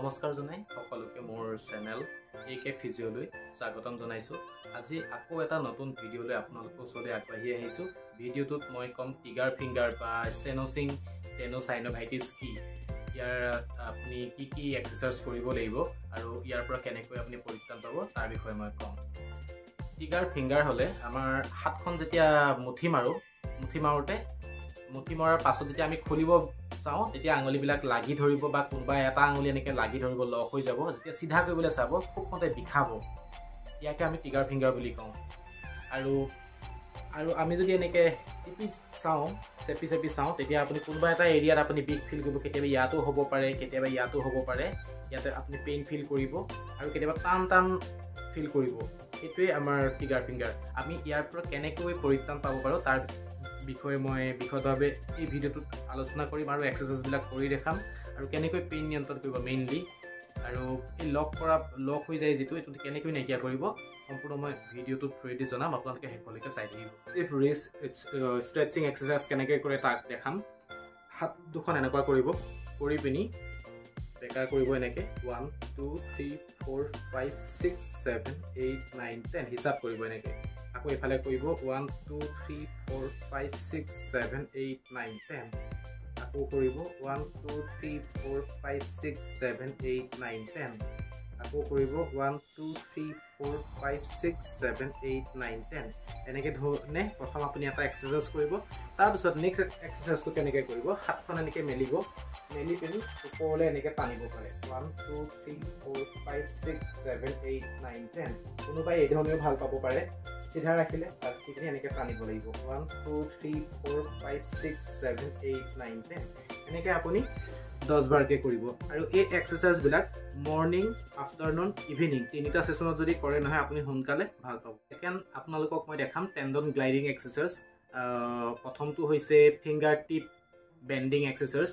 নমস্কাৰ জনাই সকলোকে মোৰ চেনেল এ কে ফিজিঅ'লৈ স্বাগতম জনাইছোঁ। আজি আকৌ এটা নতুন ভিডিঅ'লৈ আপোনালোকৰ ওচৰলৈ আগবাঢ়ি আহিছোঁ। ভিডিঅ'টোত মই ক'ম ট্ৰিগাৰ ফিংগাৰ বা ষ্টেন'চিং টেনোচাইনোভাইটিছ কি, ইয়াৰ আপুনি কি কি এক্সাৰচাইজ কৰিব লাগিব আৰু ইয়াৰ পৰা কেনেকৈ আপুনি পৰিত্ৰাণ পাব তাৰ বিষয়ে মই ক'ম। ট্ৰিগাৰ ফিংগাৰ হ'লে আমাৰ হাতখন যেতিয়া মুঠি মাৰোঁ, মুঠি মৰাৰ পাছত যেতিয়া আমি খুলিব চাওঁ তেতিয়া আঙুলিবিলাক লাগি ধৰিব বা কোনোবা এটা আঙুলি এনেকৈ লাগি ধৰিব, লক হৈ যাব। যেতিয়া চিধা কৰিবলৈ চাব খুব মতে বিষাব, ইয়াকে আমি ট্ৰিগাৰ ফিংগাৰ বুলি কওঁ। আৰু আৰু আমি যদি এনেকৈ টিপি চাওঁ, চেপি চেপি চাওঁ, তেতিয়া আপুনি কোনোবা এটা এৰিয়াত আপুনি বিষ ফিল কৰিব। কেতিয়াবা ইয়াতো হ'ব পাৰে, কেতিয়াবা ইয়াতো হ'ব পাৰে। ইয়াতে আপুনি পেইন ফিল কৰিব আৰু কেতিয়াবা টান টান ফিল কৰিব। সেইটোৱে আমাৰ ট্ৰিগাৰ ফিংগাৰ। আমি ইয়াৰ পৰা কেনেকৈ পৰিত্ৰাণ পাব পাৰোঁ তাৰ বিষয়ে মই বিশদভাৱে এই ভিডিঅ'টোত আলোচনা কৰিম আৰু এক্সাৰচাইজবিলাক কৰি দেখাম আৰু কেনেকৈ পেইন নিয়ন্ত্ৰণ কৰিব মেইনলি, আৰু এই লক হৈ যায় যিটো, এইটো কেনেকৈ নাইকিয়া কৰিব সম্পূৰ্ণ মই ভিডিঅ'টোত থ্ৰুৱেদি জনাম। আপোনালোকে শেষলৈকে চাই থাকিব। If wrist stretching exercise কেনেকৈ কৰে তাক দেখাম। হাত দুখন এনেকুৱা কৰিব, কৰি পিনি বেকা কৰিব এনেকৈ 1 2 3 4 5 6 7 8 9 10 হিচাপ কৰিব এনেকৈ। আকৌ এইফালে কৰিব 1 2 3 4 5 6 7 8 9 10। আকৌ কৰিব 1 2 3 4 5 6 7 8 9 10। আকৌ কৰিব 1 2 3 4 5 6 7 8 9 10। এনেকৈ ধৰণে প্ৰথম আপুনি এটা এক্সাৰচাইজ কৰিব। তাৰপিছত নেক্সট এক্সাৰচাইজটো কেনেকৈ কৰিব, হাতখন এনেকৈ মেলিব, মেলি পিনি ওপৰলৈ এনেকৈ টানিব পাৰে 1 2 3 4 5 6 7 8 9 10। কোনোবাই এই ধৰণেও ভাল পাব পাৰে। চিধা ৰাখিলে ৰাখি পিনি এনেকৈ টানিব লাগিব 1 2 3 4 5 6 7 8 9 10। এনেকৈ আপুনি 10 বাৰকৈ কৰিব। আৰু এই এক্সাৰচাইজবিলাক মৰ্ণিং, আফটাৰনুন, ইভিনিং তিনিটা ছেশ্যনত যদি কৰে নহয় আপুনি সোনকালে ভাল পাব। ছেকেণ্ড আপোনালোকক মই দেখাম টেণ্ডন গ্লাইডিং এক্সাৰচাইজ। প্ৰথমটো হৈছে ফিংগাৰ টিপ বেণ্ডিং এক্সাৰচাইজ।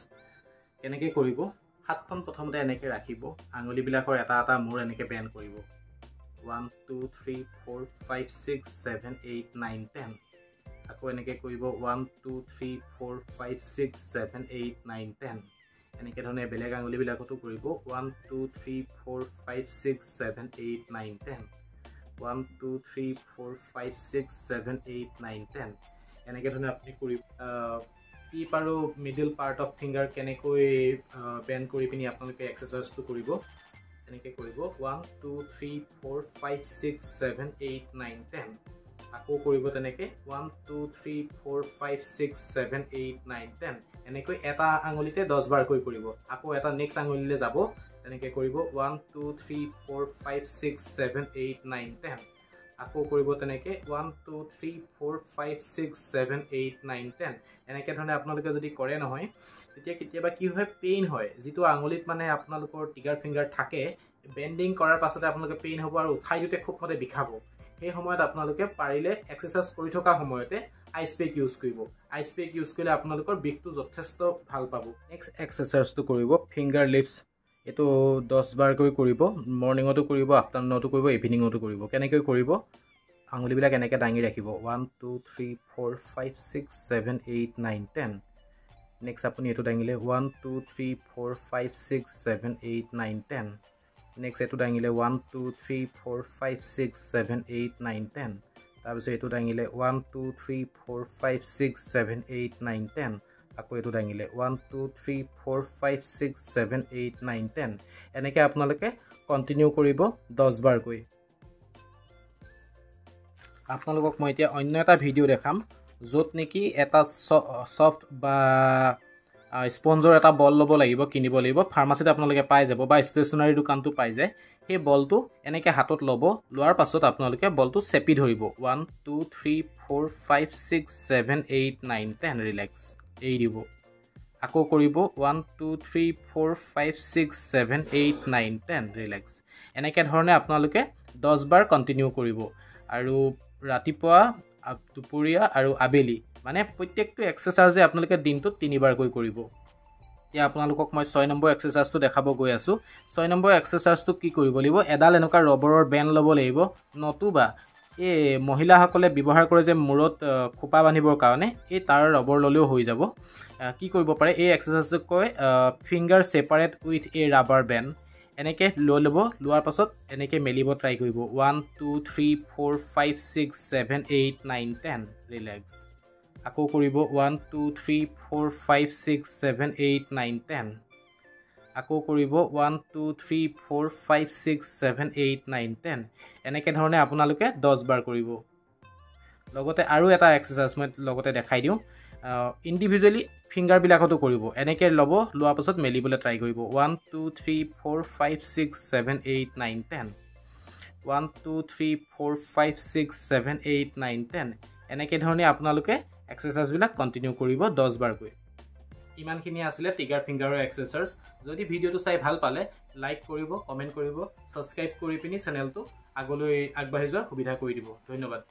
কেনেকৈ কৰিব, হাতখন প্ৰথমতে এনেকৈ ৰাখিব, আঙুলিবিলাকৰ এটা এটা মূৰ এনেকৈ বেণ্ড কৰিব 1 2 3 4 5 6 7 8 9 10। আকৌ এনেকৈ কৰিব 1 2 3 4 5 6 7 8 9 10। এনেকৈ ধৰণে বেলেগ আঙুলিবিলাকতো কৰিব 1 2 3 4 5 6 7 8 9 10। 1 2 3 4 5 6 7 8 9 10। এনেকৈ ধৰণে আপুনি কৰিব। টিপ আৰু মিডিল পাৰ্ট অফ ফিংগাৰ কেনেকৈ বেণ্ড কৰি পিনি আপোনালোকে এক্সাৰচাইজটো কৰিব, এনেকৈ কৰিব 1 2 3 4 5 6 7 8 9 10। আকৌ কৰিব তেনেকৈ 1 2 3 4 5 6 7 8 9 10। এনেকৈ এটা আঙুলিতে 10 বাৰকৈ কৰিব। আকৌ এটা নেক্সট আঙুলিলৈ যাব, তেনেকৈ কৰিব 1 2 3 4 5 6 7 8 9 10। আকৌ কৰিব তেনেকৈ 1 2 3 4 5 6 7 8 9 10। এনেকৈ ধৰণে আপোনালোকে যদি কৰে নহয় তেতিয়া কেতিয়াবা কি হয়, পেইন হয়। যিটো আঙুলিত মানে আপোনালোকৰ ট্ৰিগাৰ ফিংগাৰ থাকে, বেণ্ডিং কৰাৰ পাছতে আপোনালোকে পেইন হ'ব আৰু উঠাই দিওঁতে খুব মতে বিষাব। সেই সময়ত আপোনালোকে পাৰিলে এক্সাৰচাইজ কৰি থকা সময়তে আইচ পেক ইউজ কৰিব। আইচ পেক ইউজ কৰিলে আপোনালোকৰ বিষটো যথেষ্ট ভাল পাব। নেক্সট এক্সাৰচাইজটো কৰিব ফিংগাৰ লিপছ। এইটো 10 বাৰকৈ কৰিব। মৰ্ণিঙতো কৰিব, আফটাৰনুনতো কৰিব, ইভিনিঙতো কৰিব। কেনেকৈ কৰিব, আঙুলিবিলাক এনেকৈ দাঙি ৰাখিব 1 2 3 4 5 6 7 8 9 10। নেক্সট আপুনি এইটো দাঙিলে 1 2 3 4 5 6 7 8 9 10। নেক্সট এইটো দাঙিলে 1 2 3 4 5 6 7 8 9 10। তাৰপিছত এইটো দাঙিলে 1 2 3 4 5 6 7 8 9 10। আকৌ এইটো দাঙিলে 1 2 3 4 5 6 7 8 9 10। এনেকৈ আপোনালোকে কণ্টিনিউ কৰিব 10 বাৰকৈ। আপোনালোকক মই এতিয়া অন্য এটা ভিডিঅ' দেখাম য'ত নেকি এটা ছফ্ট বা স্পঞ্জৰ এটা বল ল'ব লাগিব, কিনিব লাগিব। ফাৰ্মাচীত আপোনালোকে পাই যাব বা ষ্টেচনাৰী দোকানটো পাই যায়। সেই বলটো এনেকৈ হাতত ল'ব, লোৱাৰ পাছত আপোনালোকে বলটো চেপি ধৰিব 1 2 3 4 5 6 7 8 9 10। ৰিলেক্স, এৰি দিব। আকৌ কৰিব 1 2 3 4 5 6 7 8 9 10। ৰিলেক্স। এনেকৈ ধৰণে আপোনালোকে 10 বাৰ কণ্টিনিউ কৰিব। আৰু ৰাতিপুৱা, দুপৰীয়া আৰু আবেলি, মানে প্ৰত্যেকটো এক্সাৰচাইজে আপোনালোকে দিনটোত 3 বাৰকৈ কৰিব। এতিয়া আপোনালোকক মই 6 নম্বৰ এক্সাৰচাইজটো দেখাব গৈ আছোঁ। 6 নম্বৰ এক্সাৰচাইজটো কি কৰিব লাগিব, এডাল এনেকুৱা ৰবৰৰ বেণ্ড ল'ব লাগিব, নতুবা এই মহিলাসকলে ব্যৱহাৰ কৰে যে মূৰত খোপা বান্ধিবৰ কাৰণে, এই তাৰ ৰবৰ ল'লেও হৈ যাব। কি কৰিব পাৰে, এই এক্সাৰচাইজটোক কয় finger separate with a rubber band. এনেকৈ লৈ ল'ব, লোৱাৰ পাছত এনেকৈ মেলিব ট্ৰাই কৰিব, 1 2 3 4 5 6 7 8 9 10, relax. আকৌ কৰিব 1 2 3 4 5 6 7 8 9 10, আকৌ কৰিব 1 2 3 4 5 6 7 8 9 10। এনেকৈ ধৰণে আপোনালোকে 10 বাৰ কৰিব। লগতে আৰু এটা এক্সাৰচাইজ মই লগতে দেখাই দিওঁ, ইণ্ডিভিজুৱেলি ফিংগাৰবিলাকতো কৰিব। এনেকৈ ল'ব, লোৱাৰ পাছত মেলিবলৈ ট্ৰাই কৰিব, 1 2 3 4 5 6 7 8 9 10, 1 2 3 4 5 6 7 8 9 10। এনেকৈ ধৰণে আপোনালোকে এক্সাৰচাইজবিলাক কণ্টিনিউ কৰিব 10 বাৰকৈ। ইমানখিনি আছিলে ট্ৰিগাৰ ফিংগাৰৰ এক্সাৰচাইজ। যদি ভিডিঅ'টো চাই ভাল পালে লাইক কৰিব, কমেণ্ট কৰিব, ছাবস্ক্ৰাইব কৰি পিনি চেনেলটো আগলৈ আগবাঢ়ি যোৱাৰ সুবিধা কৰি দিব। ধন্যবাদ।